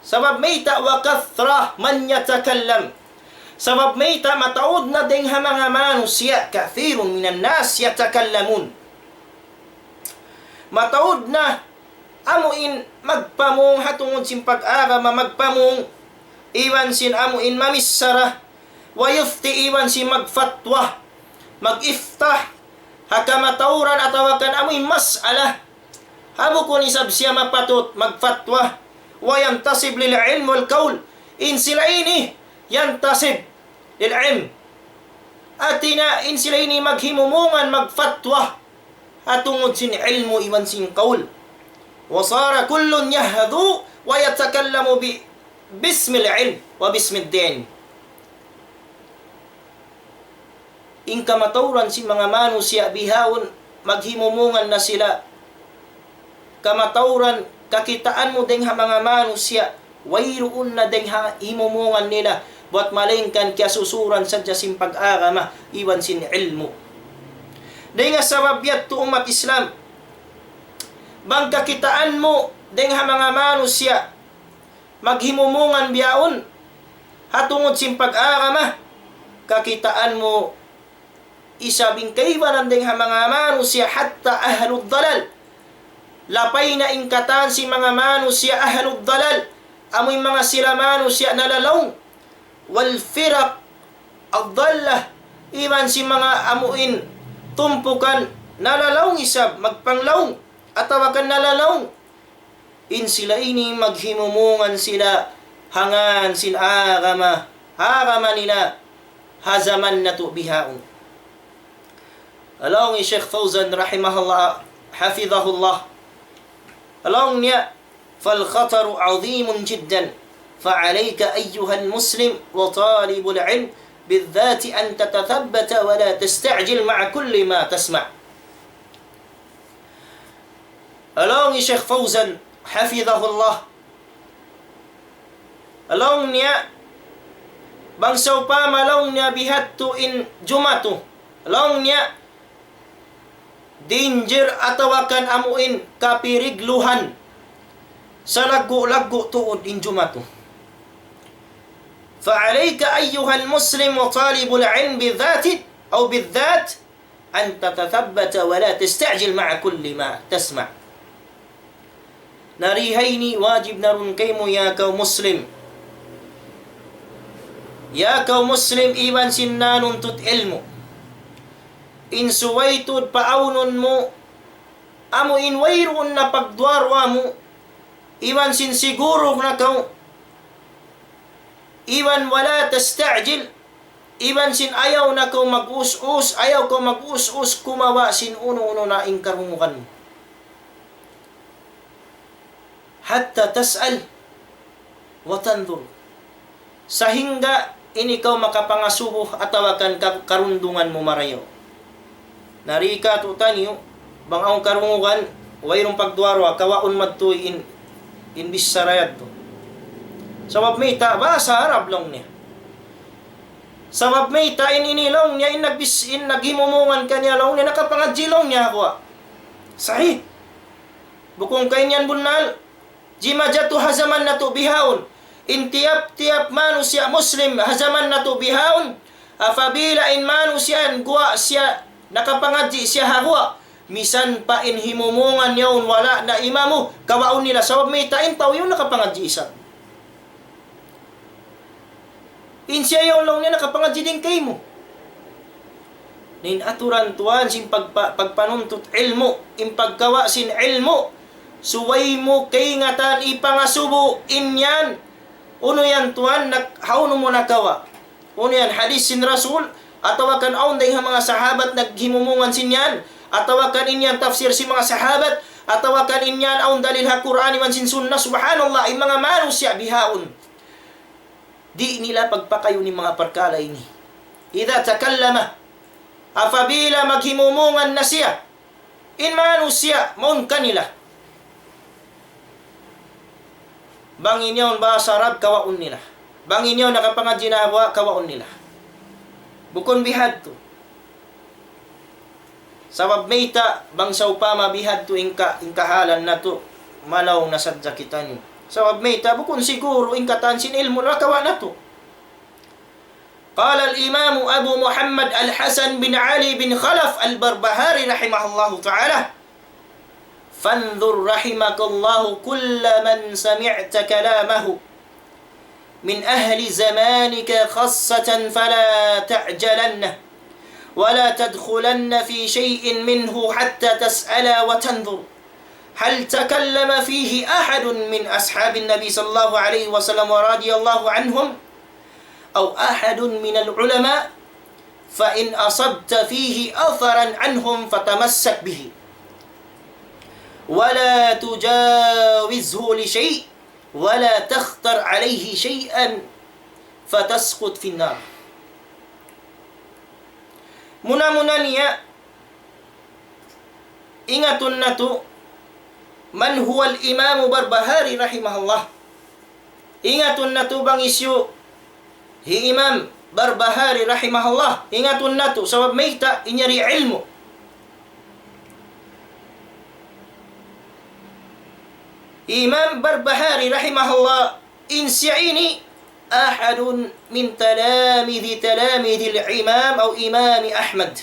Sabab mayta', وكثر من يتكلم. Sabab mayta', mataud na dayng ha manga manusiya', كثير من الناس يتكلمون. Mataud na amu in magpamung ha tungud sin pag-agama, magpamung, iban sin amu in mamichara, ويفتي, iban sin magfatwa, mag-ifta, ha kamatauran atawa kan amu in mas'ala. Ha bukun isab siya mapatut magfatwa, وينتصب للعلم والقول. In sila ini, ينتصب للعلم. Hāti niya, in sila ini maghimumungan magfatwa ha tungud sin ilmu' iban sin qawl. وصار كل يهدو ويتكلم ب-، باسم العلم وباسم الدين. In kamatauran sin manga manusiya' bihaun, maghimumungan na sila. Kamatauran, kakitaan mu dayng ha manga manusiya', wayruun na dayng ha himumungan nila, buwat malaingkan kiyasusuran sadja sin pag-agama, iban sin ilmu'. Dayng ha sabab yadtu ummat Islam, bang kakitaan mu dayng ha manga manusiya', maghimumungan bihaun, ha tungud sin pag-agama, kakitaan mu isab in kaibanan dayng ha manga manusiya' حتى أهل الضلال. Lapay na in katan sin manga manusiya' أهل الضلال. Amu in manga sila manusiya' nalalaung. والفرق الضالة. Iban sin manga amu in tumpukan nalalaung isab, magpanglaung. Atawa kan nalalaung. In sila ini maghimumungan sila ha ngan sin agama, agama nila ha jaman natu' bihaun. Laung hi Sheikh Fawzan rahimahullah, hafidhahullah. Laung niya, فالخطر عظيم جدا، فعليك أيها المسلم وطالب العلم بالذات أن تتثبت ولا تستعجل مع كل ما تسمع. Laung hi Sheikh Fawzan, hafidhahullah. Laung niya, bang sawpama laung niya bihadtu in jumatu. Laung niya, danger atawa kan amu in kapirigluhan. Salaggu'-laggu' tuud in jumatu. فعليك أيها المسلم وطالب العلم بذات أو بالذات أن تتثبت ولا تستعجل مع كل ما تسمع. Na di ha ini wajib na duun kaymu ya kaw Muslim. Ya kaw Muslim iban sin nanuntut ilmu'. In subay tuud paawnun mu, amu in wayruun na pagduwa-ruwa mu, iban sin siguru na kaw, iban ولا تستعجل, iban sin ayaw na kaw mag-us-us, ayaw kaw mag-us-us kumawa' sin unu-unu na in karungugan mu. حتى تسأل وتنظر. Sahingga in ikaw makapangasubu atawa kan ka-, karundungan mu marayaw. Na di katu' taniyu, Bang awn karungugan, wayruun pagduwa-ruwa, kawaun madtu in, in bichara yadtu. Sabab mayta', bahasa Arab laung niya. Sabab mayta', in ini laung niya, in nagbis-, in naghimumungan kaniya laung niya, nakapangadji' laung niya ha guwa'. Sahih. Bukun ka in yan bunnal. Jimatu ha jaman natu' bihaun. In tiyap-tiyap manusiya' Muslim ha jaman natu' bihaun. Apabila in manusiya' yan guwa' siya, nakapangadji' siya ha guwa', misan pa in himumungan yaun wala' na imamu, kawaun nila sabab mayta' in tau yaun nakapangadji' isab. In siya yaun laung niya nakapangadji' dayn kaymu. Na in aturan tuwan sin pagpa-, pagpanuntut ilmu', in pagkawa' sin ilmu', subay mu kaingatan ipangasubu in yan. Unu yan tuwan, nag-, hawnu mu nakawa'? Unu yan, hadith sin Rasul, atawa kan awn dayn ha manga sahabat naghimumungan sin yan, atawa kan in yan tafsir sin manga sahabat, atawa kan in yan awn dalil ha Qur'an iban sin Sunnah, subhanallah, in manga manusiya' bihaun. Di' nila pagpakayun in manga parkala' ini. إذا تكلم, apabila maghimumungan na siya, in manusiya', mawn kanila. Bang in yaun bahasa Arab, kawaun nila. Bang in yaun nakapangadji' na ha guwa', kawaun nila. Bukun bihadtu. Sabab mayta', bang sawpama bihadtu in ka-, in kahalan natu', malaw na sadja kitaniyu. Sabab mayta', bukun siguru in katan sin ilmu' nakawa' natu'. قال الإمام أبو محمد الحسن بن علي بن خلف البربهاري رحمه الله تعالى: فانظر رحمك الله كل من سمعت كلامه من أهل زمانك خاصة فلا تعجلن ولا تدخلن في شيء منه حتى تسأل وتنظر هل تكلم فيه أحد من أصحاب النبي صلى الله عليه وسلم ورضي الله عنهم أو أحد من العلماء، فإن أصبت فيه أثرا عنهم فتمسك به ولا تجاوزه لشيء ولا تختر عليه شيئا فتسقط في النار. Muna-muna niya, ingatun natu', من هو الإمام البربهاري رحمه الله. Ingatun natu' bang hisiyu hi Imam Barbahari rahimahullah. Ingatun natu', sabab mayta', in yari ilmu'. Imam Barbahari rahimahullah, in siya ini أحد من تلاميذ تلاميذ الإمام أو إمام أحمد.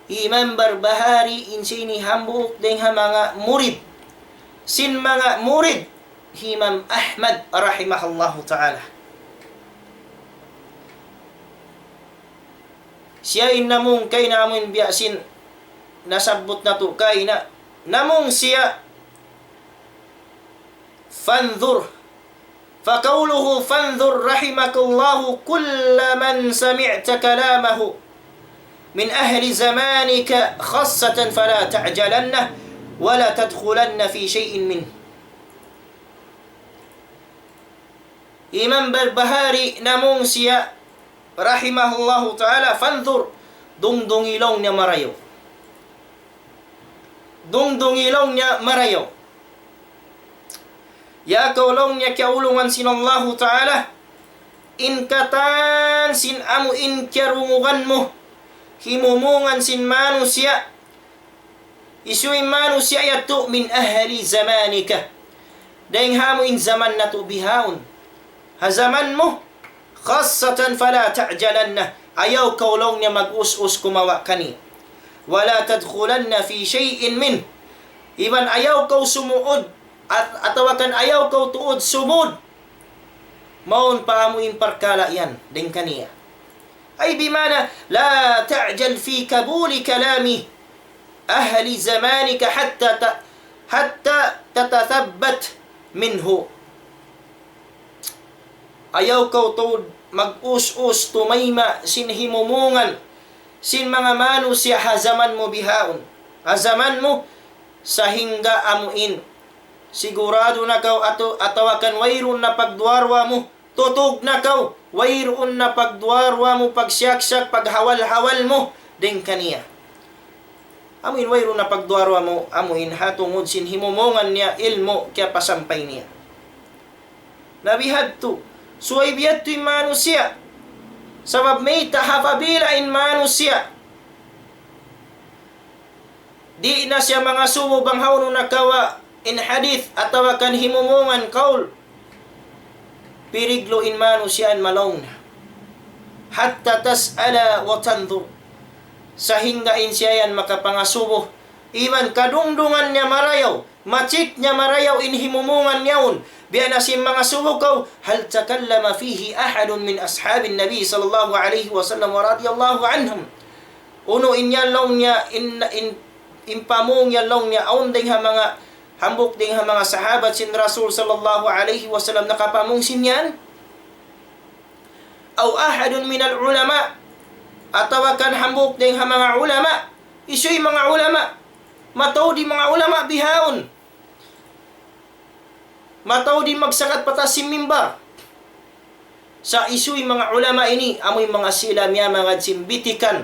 Imam Barbahari in siya ini hambuuk dayn ha manga murid sin manga murid hi Imam Ahmad rahimahullahu ta'ala. Siya in namung kaina amu in biya' sin nasabbut natu' kaina, namung siya فانظر. فقوله فانظر رحمك الله كل من سمعت كلامه من أهل زمانك خاصة فلا تعجلن ولا تدخلن في شيء منه. Imam Barbahari namung siya rahimahullahu ta'ala, فانظر, dungdungi laung niya marayaw. Dungdungi laung niya marayaw. Ya kaw laung niya kiyaulungan sin Allahu Ta'ala, in katan sin amu in kiyarungugan mu, himumungan sin manusiya', hisiyu in manusiya' yadtu من أهل زمانك. Dayn ha amu in jaman natu' bihaun. Ha jaman mu, خاصة فلا تعجلن. Ayaw kaw laung niya mag-us-us kumawa' kaniya. ولا تدخلن في شيء منه. Iban ayaw kaw sumuud, at-, atawa kan ayaw kaw tuud sumud. Mawn pa amu in parkala' yan, dayn kaniya. أي بمعنى لا تعجل في قبول كلام أهل زمانك حتى ت-، حتى تتثبت منه. Ayaw kaw tuud mag-us-us tumayma' sin himumungan sin manga manusiya' ha jaman mu bihaun. Ha jaman mu sahingga amu in siguradu na kaw atu-, atawa kan wayruun na pagduwa-ruwa mu, tutug na kaw, wayruun na pagduwa-ruwa mu, pagsiyaksak, paghawal-hawal mu dayn kaniya. Amuin wayruun na pagduwa-ruwa mu, amuin ha tungud sin himumungan niya ilmu' kiyapasampay niya. Na bihadtu, subay bihadtu in manusiya'. Sabab mayta', apabila in manusiya' di' na siya mangasubu bang hawnu nakawa' in hadith atawa kan himumungan kaul, piriglu in manusiya' yan malaung na. حتى تسأل وتنظر. Sahingga in siya yan makapangasubu. Iban kadungdungan niya marayaw, ma-check niya marayaw in himumungan niya yaun. Biya' na sin mangasubu kaw, هل تكلم فيه أحد من أصحاب النبي صلى الله عليه وسلم ورضي الله عنهم. Unu in yan laung niya, in, in, in pamung yan laung niya, awn dayng ha manga, hambuuk dayng ha manga sahabat sin Rasul sallallahu alayhi wasallam nakapamung sin yan? أو أحد من العلماء, atawa kan hambuuk dayng ha manga ulama, hisiyu in manga ulama, mataud in manga ulama bihaun. Mataud in magsakat pa taas sin mimbar. Sa' hisiyu in manga ulama ini, amu in manga sila miyamagad sin bitikan.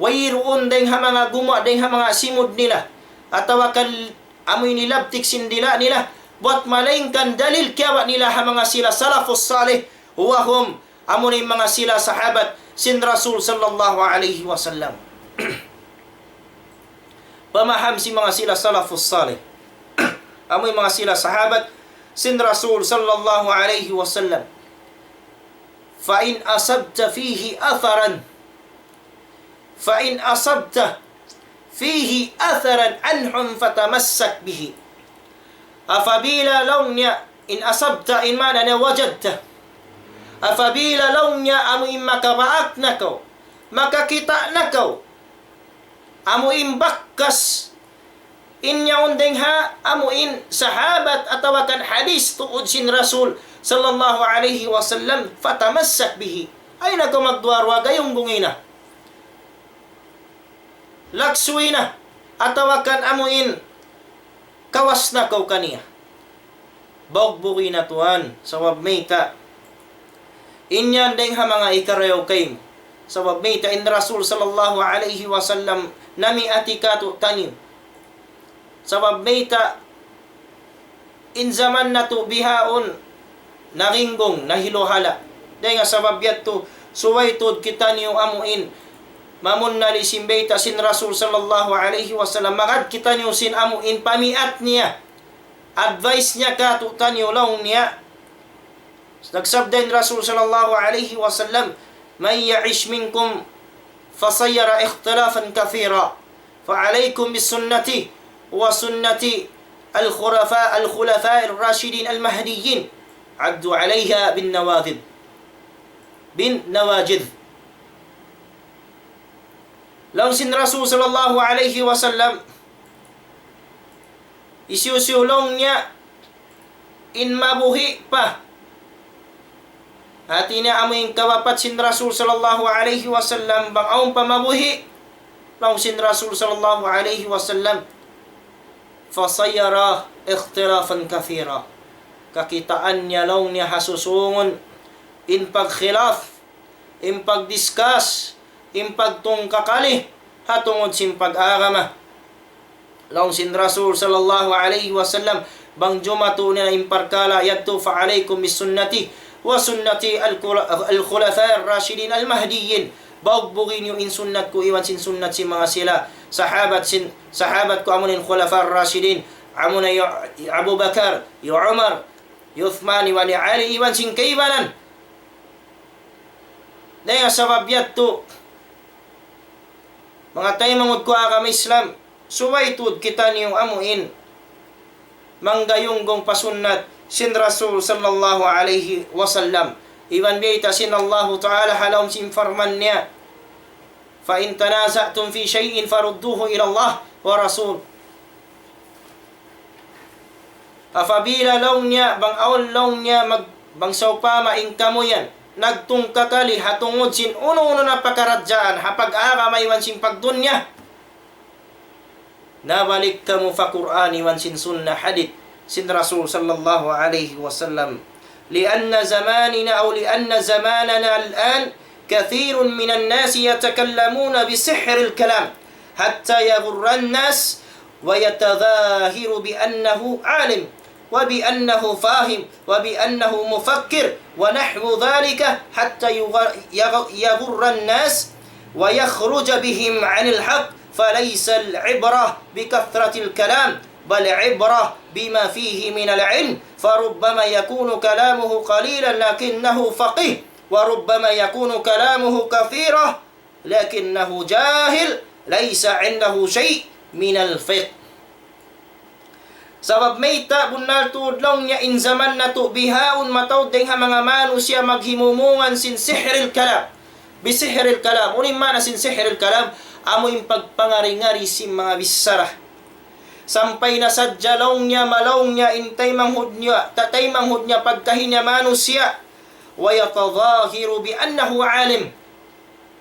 Wayruun dayng ha manga gumuwa', dayng ha manga simud nila. Atawa kan amu in nilabtik sin dila' nila. Buwat malaingkan dalil kiyawa' nila ha manga sila salafus salih. وهم, amu in manga sila sahabat sin Rasul sallallahu alayhi wasallam. Pamaham sin manga sila salafus salih. Amu in manga sila sahabat sin Rasul sallallahu alayhi wasallam. فإن أصبت فيه أثرا، فإن أصبت فيه أثرا عنهم فتمسك به. Apabila laung niya, in asabta, in maana niya wajadta. Apabila laung niya amu in makabaak na kaw, makakita' na kaw, amu in bakas in yaun dayng ha amu in sahabat atawa kan hadith tuud sin Rasul sallallahu alayhi wasallam, فتمسك به. Ayaw na kaw magduwa-ruwa, gayunggungi na. Laksuy na. Atawa kan amu in kawas na kaw kaniya. Bugbugi na tuwan, sabab mayta'. In yan dayng ha manga hikarayaw kaymu. Sabab mayta' in Rasul sallallahu alayhi wasallam namiati kātu'niyu. Sabab mayta' in jaman natu' bihaun naginggung, nahiluhala'. Dayng ha sabab yadtu, subay tuud kitaniyu amu in mamunnali sin bayta' sin Rasul sallallahu alayhi wasallam. Magad kitaniyu sin amu in pamiat niya. Advice niya kātu'niyu laung niya. Nagsabda in Rasul sallallahu alayhi wasallam, من يعش منكم فسيرى اختلافا كثيرا، فعليكم بسنتي وسنة الخلفاء، الخلفاء الراشدين المهديين، عضوا عليها بالنواجذ، بالنواجذ. Laung sin Rasul sallallahu alayhi wasallam, hisiyu-siyu laung niya in mabuhi' pa. Hāti niya amu in kawapat sin Rasul sallallahu alayhi wasallam, bang awn pa mabuhi', laung sin Rasul sallallahu alayhi wasallam, فسيرى اختلافا كثيرا. Kakitaan niya laung niya ha susūngun in pagkhilaf, in pagdiscuss, in pagtungkakali, ha tungud sin pag-agama. Laung sin Rasul sallallahu alayhi wasallam, bang jumatu na in parkala' yadtu, فعليكم بسنتي وسنة الكل-، الخلفاء الراشدين المهديين. Bugbugi niyu in sunnat ku iban sin sunnat sin manga sila sahabat sin, sahabat ku amu in khulafa ar-rashidin. Amu na hi Abu Bakar, hi Umar, hi Uthman, iban hi Ali, iban sin kaibanan. Dayng ha sabab yadtu, manga taymanghud ku agama Islam, subay tuud kitaniyu amu in manggayunggong pa sunnat sin Rasul sallallahu alayhi wasallam. Iban bayta' sin Allahu Ta'ala ha lawm sin parman niya, فإن تنازعتم في شيء فردوه إلى الله والرسول. Apabila laung niya, bang awn laung niya mag-, bang sawpama in kamu yan nagtungkakali ha tungud sin unu-unu na pakaradjaan, ha pag-agama iban sin pagdunya, nabalik kamu pa Qur'an iban sin sunnah hadith sin Rasul sallallahu alayhi wasallam. لأن زماننا أو لأن زماننا الآن كثير من الناس يتكلمون بسحر الكلام. حتى يغر الناس ويتظاهر بأنه عالم وبأنه فاهم وبأنه مفكر ونحو ذلك حتى يغ-، يغ-، يغر الناس ويخرج بهم عن الحق، فليس العبرة بكثرة الكلام، بل عبرة بما فيه من العلم، فربما يكون كلامه قليلا لكنه فقيه، وربما يكون كلامه كثيرا لكنه جاهل ليس عنده شيء من الفقه. Sabab mayta', bunnal tuud laung niya in jaman natu' bihaun mataud dayng ha manga manusiya' maghimumungan sin sihril kalam. Bisihril kalam. Unu in maana sin sihril kalam? Amu in pagpangari-ngari sin manga bichara. Sampay na sadja laung niya, malaung niya in taymanghud niya, ta-, taymanghud niya pagkahi niya manusiya'. ويتظاهر بأنه عالم.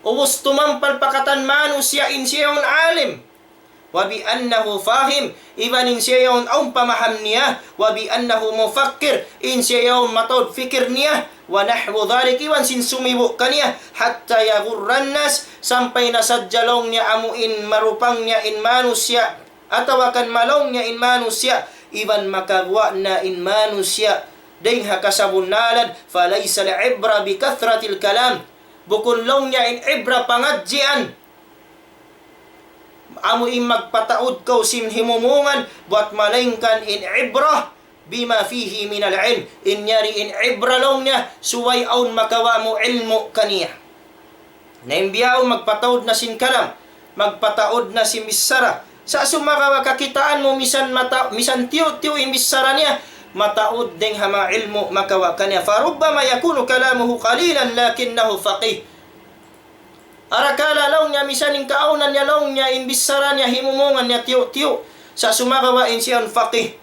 Ubus tumampal pa katan manusiya' in siya yaun alim. وبأنه فاهم, iban in siya yaun awn pamaham niya. وبأنه مفكر, in siya yaun mataud fikir niya. ونحو ذلك, iban sin sumibu' kaniya. حتى يغر الناس, sampay na sadja laung niya amu in marupang niya in manusiya', atawa kan malaung niya in manusiya', iban makaguwa' na in manusiya' dayng ha kasabunnalan. فليس العبرة بكثرة الكلام. Bukun laung niya in ibra pangadjian. Amu in magpataud kaw sin himumungan, buwat malaingkan in ibrah بما فيه من العلم. In yari in ibrah laung niya, subay awn makawa' mu ilmu' kaniya. Na in bihaun magpataud na sin kalam, magpataud na sin bichara. Sa' sumagawa' kakitaan mu misan mata-, misan tiyu'-tiyu' in bichara niya, mataud dayng ha manga ilmu' makawa' kaniya. فربما يكون كلامه قليلا لكنه فقيه. Arakala' laung niya misan in kaawnan niya laung niya in bichara niya himumungan niya tiyu'-tiyu'. Sa' sumagawa' in siya yaun faqih.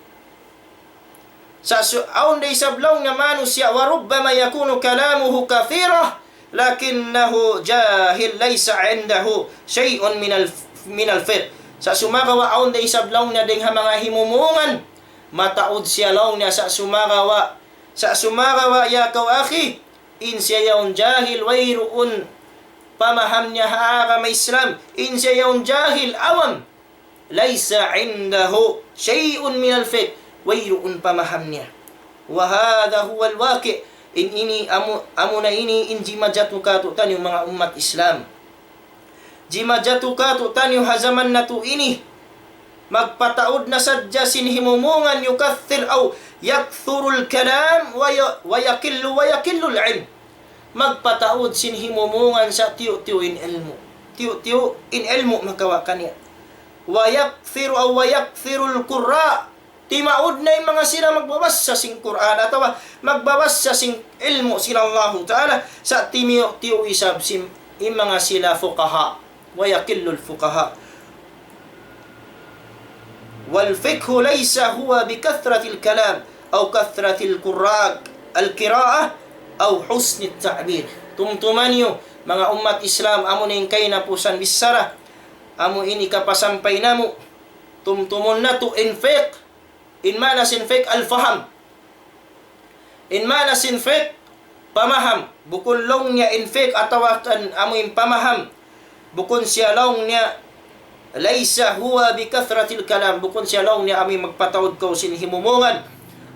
Sa' su-, awn da isab laung niya manusiya', وربما يكون كلامه كثيرا لكنه جاهل ليس عنده شيء من الف-، من الفقه. Sa' sumagawa' awn da isab laung niya dayng ha manga himumungan, mataud siya laung niya sa' sumagawa', sa' sumagawa' ya kaw akhi, in siya yaun jahil, wayruun pamaham niya ha agama Islam. In siya yaun jahil, awam. ليس عنده شيء من الفقه. Wayruun pamaham niya. وهذا هو الواقع. In ini amu, amu na ini in jimajatu katu'taniyu manga ummat Islam. Jimajatu katu'taniyu ha jaman natu' ini. Magpataud na sadja sin himumungan, يكثر أو يكثر الكلام وي-، ويقل، ويقل العلم. Magpataud sin himumungan sa' tiyu'-tiyu' in ilmu'. Tiyu'-tiyu' in ilmu' makawa' kaniya. ويكثر أو ويكثر القراء. Timaud na in manga sila magbabassa sin Qur'an atawa magbabassa sin ilmu' sin Allahu Ta'ala, sa' timiyu'-tiyu' isab sin in manga sila fuqaha. ويقل الفقهاء. والفقه ليس هو بكثرة الكلام أو كثرة القراء-، القراءة أو حسن التعبير. Tumtuma niyu, manga ummat Islam, amu na in kahinapusan bichara, amu ini kapasampay namu'. Tumtumun natu' in fiqh, in maana sin fiqh al-faham. In maana sin fiqh, pamaham. Bukun laung niya in fiqh atawa kan amu in pamaham. Bukun siya laung niya, ليس هو بكثرة الكلام. Bukun siya laung niya amu in magpataud kaw sin himumungan.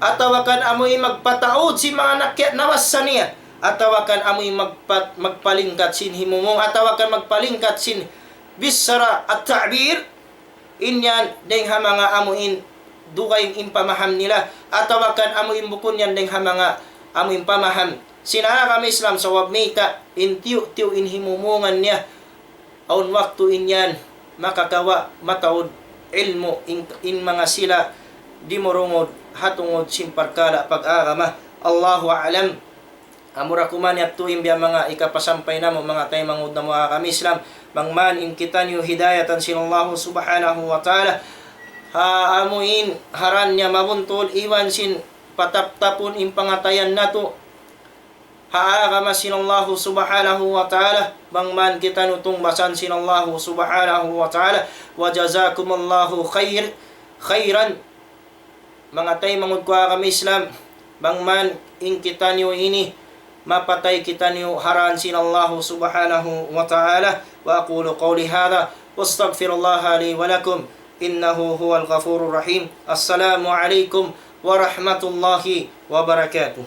Atawa kan amu in magpataud sin manga nakiya-, nabassa niya. Atawa kan amu in magpa-, magpalingkat sin himumung. Atawa kan magpalingkat sin bichara at-ta'bir. In yan dayng ha manga amu in dugaing in pamaham nila, atawa kan amu in bukun yan dayng ha manga amu in pamaham sin agama Islam. Sabab mayta', in tiyu'-tiyu' in himumungan niya, awn waktu in yan makakawa' mataud ilmu' in, in manga sila dimurungud ha tungud sin parkala' pag-agama. Allahu a'lam. Amura kuman yadtu in biya' manga ikapasampay namu', manga taymanghud namu' ha agama Islam. Bang man in kitaniyu hidayatan sin Allahu Subhanahu wa Ta'ala, ha amu in haran niya mabuntul iban sin pataptapun in pangatayan natu' ha agama sin Allahu Subhanahu wa Ta'ala. Bang man kitaniyu tungbasan sin Allahu Subhanahu wa Ta'ala. وجزاكم الله خير، خيرا. Manga taymanghud ku ha agama Islam, bang man in kitaniyu ini, mapatay kitaniyu haran sin Allahu Subhanahu wa Ta'ala. وأقول قولي هذا وأستغفر الله لي ولكم إنه هو الغفور الرحيم. السلام عليكم ورحمة الله وبركاته.